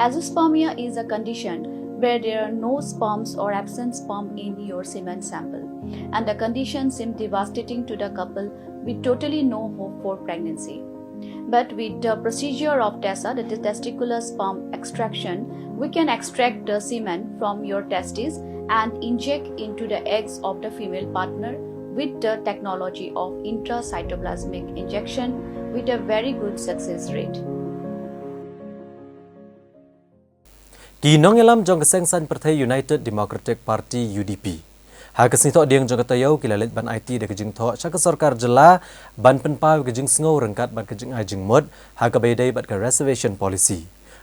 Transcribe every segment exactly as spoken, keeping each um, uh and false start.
Azoospermia is a condition where there are no sperms or absent sperm in your semen sample, and the condition seemed devastating to the couple with totally no hope for pregnancy. But with the procedure of TESA, that is testicular sperm extraction, we can extract the semen from your testes and inject into the eggs of the female partner with the technology of intracytoplasmic injection with a very good success rate. Ki nongïalam jong ka seng saiñ pyrthei United Democratic Party, U D P, ha ka sngi Thohdieng jong ka taïew ki la leit ban aiti da ka jingthoh sha ka sorkar jylla ban pynpaw ïa ka jingsngew ryngkat bad ka jingai jingmut ha kaba ïadei bad ka reservation policy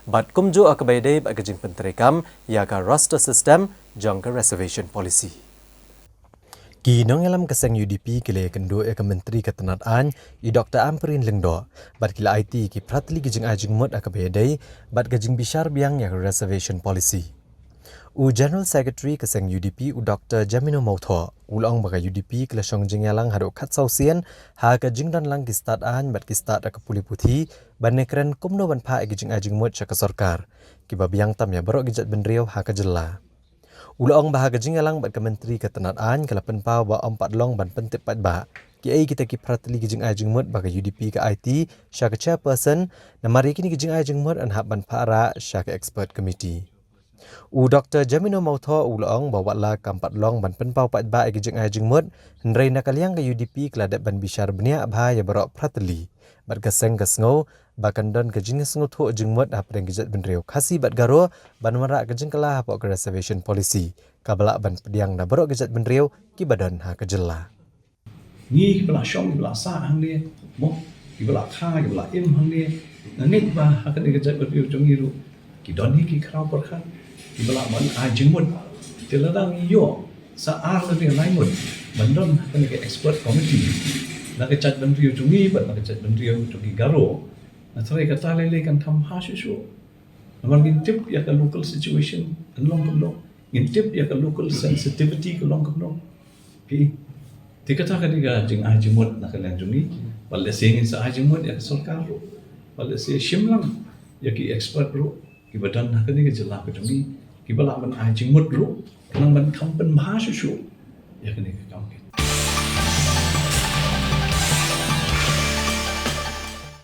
bad kumjuh ha kaba ïadei bad ka jingpyntreikam ïa ka roster system jong ka reservation policy. Ki nongïalam ka seng U D P ki la ïakynduh ïa ka Myntri ka tnad aiñ, i Doctor Ampareen Lyngdoh, bad ki la aiti ïa ki phra tylli ki jingai jingmut ha kaba ïadei bad ka jingbishar biang ïa ka reservation policy. U General Secretary ka seng U D P, u Doctor Jamino Mawthoh, u la ong ba ka U D P ka la shong jingïalang haduh khatsaw sien ha ka jingdonlang ki stad aiñ bad ki stad ha ka pule puthi ban ïakren kumno ban phah ïa ki jingai jingmut sha ka sorkar kiba biang tam ïa baroh ki jaitbynriew ha ka jylla. U la ong ba ha ka jingïalang bad ka Myntri ka tnad aiñ ka la pynpaw ba ym pat long ban pyntip paidbah kiei kita ki phra tylli ki jingai jingmut ba ka U D P ka aiti sha ka Chairperson, namar ïa kine ki jingai jingmut yn hap ban phah rah sha ka Expert Committee. U Doctor Jamino Mawthoh u la ong ba wat la kam pat long ban pynpaw paidbah ïa ki jingai jingmut, hynrei na ka liang ka U D P ka la dep ban bishar bniah bha ïa baroh phra tylli bad ka seng ka sngew ba kan don ka jingsngewthuh jingmut hapdeng ki jaitbynriew Khasi bad Garo ban wanrah ka jingkylla hapoh ka reservation policy kaba lah ban pdiang da baroh ki jaitbynriew kiba don ha ka jylla. Ngi kiba la shong kiba la sah hangne, mo, kiba la kha kiba la im hangne, nga ngeit ba ha kane ka jaitbynriew jong ngi ruh ki don hi ki khraw pyrkhat kiba lah ban ai jingmut. Te lada ngi ïoh sa ar lane lai ngut ban don ha kane ka expert committee na ka jaitbynriew jong ngi bad na ka jaitbynriew jong ki Garo, nga tharai kata lei lei kan kham bha shuh shuh. Namar ngin tip ïa ka local situation kan long kumno, ngin tip ïa ka local sensitivity ka long kumno. Phi, te kata ka dei ka jingai jingmut na ka liang jong ngi. Bad lehse ngin sa ai jingmut ïa ka sorkar ruh, bad lehse shim lang ïa ki expert ruh kiba don ha kane ka jylla ka jong ngi kiba lah ban ai jingmut ruh, khnang ban kham pynbha shuh shuh ïa kane ka kam ka